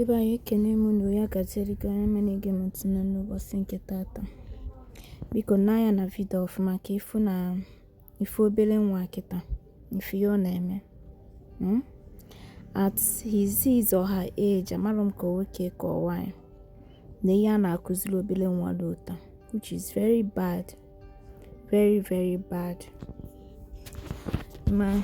Be anyị, ekene m unu. Ya gaziere gị, onye ọma na-ege m ntị nọ n'ụbọchị nke tata. Biko, n'anya na video ọfụma ka ịfụ na ife obere nwa kịta, ife ihe ọ na-eme. At his or her age, amarọ m ka nwoke ka ọ nwaanyị, na ihe a na-akụziri obere nwa dị ụta, which is very bad, very very bad. Ma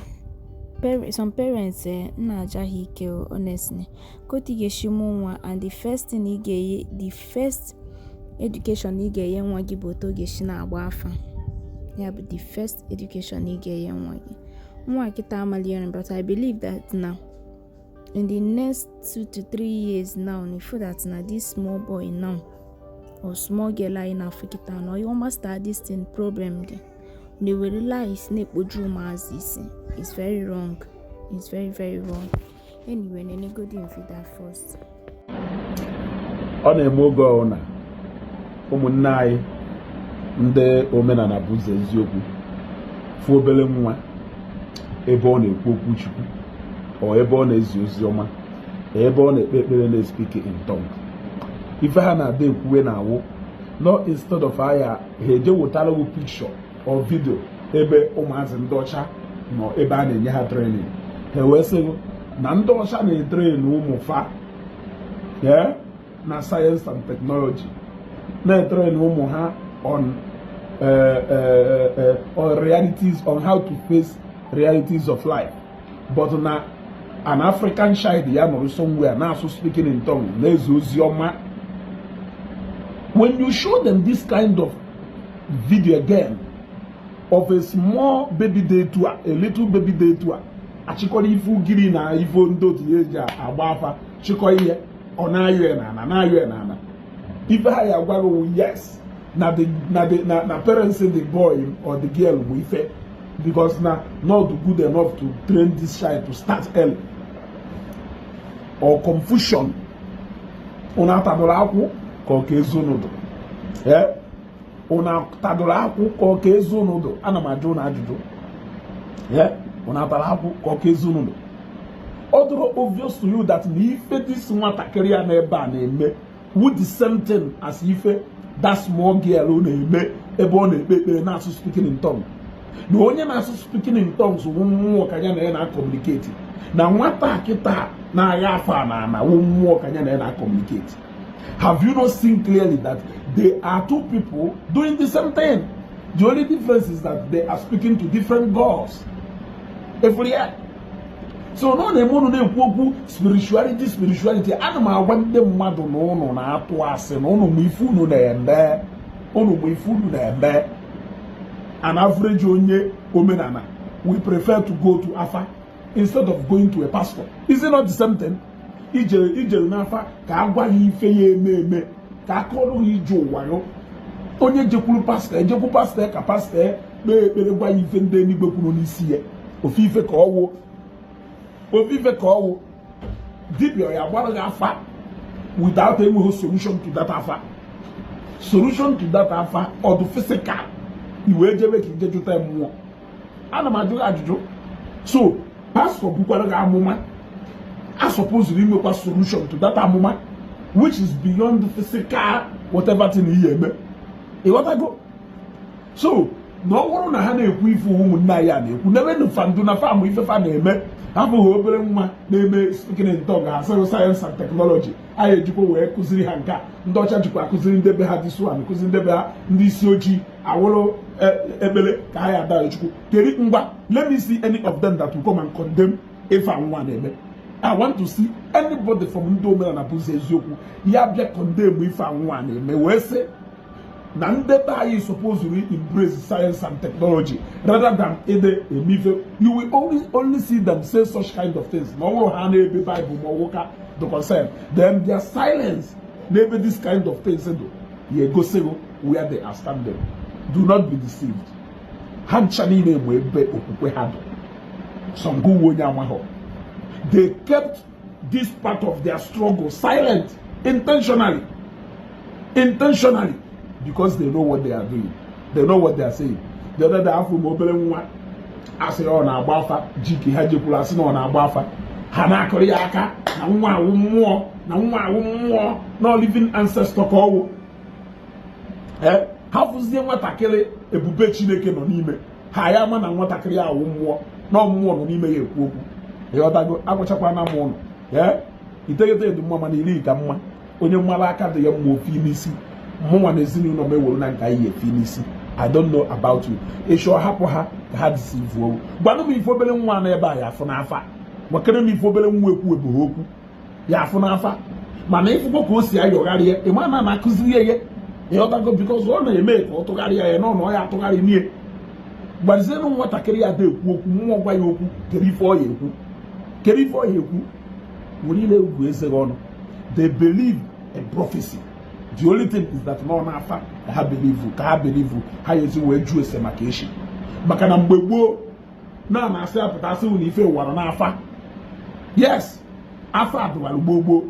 some parents, m na-aja ha ike o, honestly. Ka otu ị ga-esi mụ nwa, and the first thing ị ga-enye, the first education ị ga-enye nwa gị bụ otu ọ ga-esi na-agba afa. Ya bụ the first education ị ga-enye nwa gị. Nwa kịta amali ihe, but I believe that na in the next 2 to 3 years now, you feel that na this small boy now or small girl anyị na-afụ kịta na ọ master this thing, problem dị na-ewere lies na-ekpoju ụmụazị isi. It's very wrong, it's very very wrong. Anyway, nenegodi video first. Ọ na-eme oge ọbụla ụmụnne anyị ndị omenala bụ ụzọ eziokwu fụ obere nwa ebe ọ na-ekwu okwu Chukwu, ọ ebe ọ na-ezi ozi ọma, ebe ọ na-ekpe ekpere, na-speak in tongue, ife ha na-ada ekwuwe na awụ no, instead of aya ha eje wetara gị picture or video ebe ụmụazị ndị ọcha nọ, ebe a na-enye ha training, ha wee sị na ndị ọcha na-etrain ụmụ fa na science and technology, na-etrain ụmụ ha on realities, on how to face realities of life, but na an African child ya nọrọ somewhere na-asụ, speaking in tongue, na-ezi ozi ọma. When you show them this kind of video again of a small baby day to a little baby day to achịkọrọ ife ugiri na ife ndị otu ya eji agba afa, chịkọ ihe ọ na-ayọ ya n'ala, na-ayọ ya n'ala, ife ha ya agwa gị, yes, na the na na parents, the boy or the girl bụ ife, because na not good enough to train this child to start early or confusion. Unu atadoro akwụ ka ọ ka ezu unu dụ? Ee, unu atadoro akwụ ka ọ ka ezu unu dụ? Ana m ajụ unu ajụjụ. Ee, unu atara akwụ ka ọ ka ezu unu dụ? Ọ dụrụ obvious to you that na ife this nwatakịrị ya n'ebe a na-eme with the same thing as ife that small girl na-eme ebe ọ na-ekpe ekpere, na-asụ, speaking in tongue, na onye na-asụ, speaking in tongues wụ mmụọ ka ya na ya na-communicate, na nwata kịta na-agha afọ a na ana wụ mmụọ ka ya na ya na-communicate? Have you not seen clearly that they are two people doing the same thing? The only difference is that they are speaking to different gods. Efuru ya so na ọ na-eme ụnụ na-ekwu okwu spirituality, spirituality. Ana m agwa ndị mmadụ na ụnụ na-atụ asị, na ụnụ ma ife unu na-eme, ụnụ ma ife unu na-eme. An average onye omenala, we prefer to go to afa instead of going to a pastor. Is it not the same thing? Ijere ijere n'afa ka a gwa ya ife ya eme eme, ka a kọrọ ya ije ụwa ya. Onye jekwuru pastọ, ejekwu pastọ ka pastọ kpee ekpere, gwa ya ife ndị eluigwe kwuru n'isi ya. Ofe ife ka ọwụ, ofe ife ka ọwụ. Dibịa ya gbara gị afa without enweghị solution to that afa, solution to that afa ọ dị physical, i wee jebe ka ije jụta mmụọ. Ana m ajụ gị ajụjụ. So pastọ bukwara gị amụma, a supposed inwekwa solution to that amụma, which is beyond the physical whatever thing ihe eme. Ịghọtago? So na ọ bụrụ na ha na-ekwu ife ụmụnne anyị a na-ekwu n'ebe fandu na famụ, ife fa na-eme abụghị obere nwa na-eme speaking in tongue, asịrị science and technology anyị ejikwa wee kụziri ha nke a. Ndị ọcha jikwa akụziri ndị be ha this one, kụziri ndị be ha, ndị isi ojii awụrụ ekpere ka ha ya adara Chukwu keri. Ngwa, let me see any of them that will come and condemn ife a nwa na-eme. I want to see anybody from ndị omenala bụzi eziokwu ya bịa condemn ife a nwa na-eme, wee sị na ndị be anyị supposed to embrace science and technology rather than ịdị eme ife. You will only see them say such kind of things ma ọ bụrụ ha na-ebe Bible ma ọ wụka the concern. Then their silence n'ebe this kind of things do ya egosigo where they are standing. Do not be deceived. Ha ncha niile ma ebe okwukwe ha dụ. Some go onye amaghọ. They kept this part of their struggle silent intentionally, intentionally, because they know what they are doing, they know what they are saying. The other day, afọ m obere nwa asị ọ na-agba afa ji ka ha jekwuru asị na ọ na-agba afa. Ha na-akụrụ ya aka na nwa awụ mmụọ, na nwa awụ mmụọ, na living ancestor ka ọwụ. Ee, ha fụzie nwatakịrị ebube Chineke nọ n'ime ha, ya ama na nwatakịrị awụ mmụọ, na mmụọ nọ n'ime ya ekwu okwu. Ịghọtago? Agwachakwana m ụnụ. Ee, iteghete edu mma, mana iri ka mma. Onye mmara aka dị ya mma ofe n'isi. Mụnwa na ezinụlọ m ewere na nke anyị efi n'isi. I don't know about you. Ịchọ hapụ ha ka ha disivuo. Gwanụ m ife obere nwa nọ ebe a ya afụ n'afa. Gwakere m ife obere nwa ekwu ebughi okwu ya afụ n'afa. Mana ịfụkwa ka o si ayọgharị ya, ịma na na-akụziri ya ihe. Ịghọtago? Because ọ na-eme ka ọ tụgharịa ya n'ọnụ ya, atụgharị nie. Gbazienụ nwatakịrị ya da ekwu okwu, mmụọ gwa ya okwu, kedu ife ọ ya ekwu? Kedu ife ọ ya ekwu? Were ile ugwu eze gị ọnụ. They believe in prophecy. The only thing is that nọ n'afa ka ha believe, ka ha believe ha ya ezi wee jụọ ese maka echi. Maka na mgbe gboo na na-asị apụta asị na ife wara n'afa. Yes, afa adụwara gboo gboo.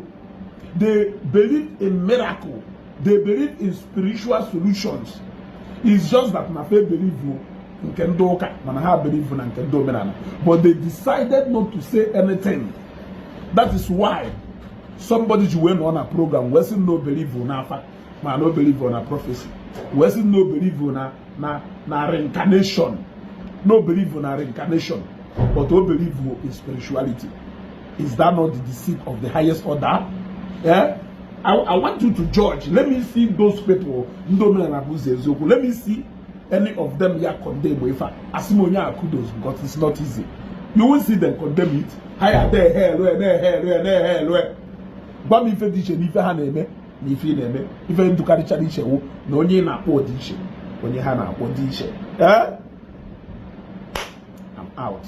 They believe in miracle, they believe in spiritual solutions. It's just that na fe believe nke ndị ụka, mana ha believe na nke ndị omenala, but they decided not to say anything. That is why somebody ji wee nọ na program wee sị no believe n'afa, ma no believe na prophecy, wee sị no believe na reincarnation, no believe na reincarnation, but o believe in spirituality. Is that not the deceit of the highest order? Eh? I want you to judge. Let me see those people ndị omenala bụ ụzọ eziokwu. Let me see any of them ya condemn ife a. Asị m onye a kudos, because it's not easy. You won't see them condemn it. Ha ya na-ehe elu na-ehe elu na-ehe elu. Gwa m ife dị iche n'ife ha na-eme na ife ị na-eme. Ife ndụkarịchara iche wụ na onye ị na-akpọ dị iche, onye ha na-akpọ dị iche. Eh? I'm out.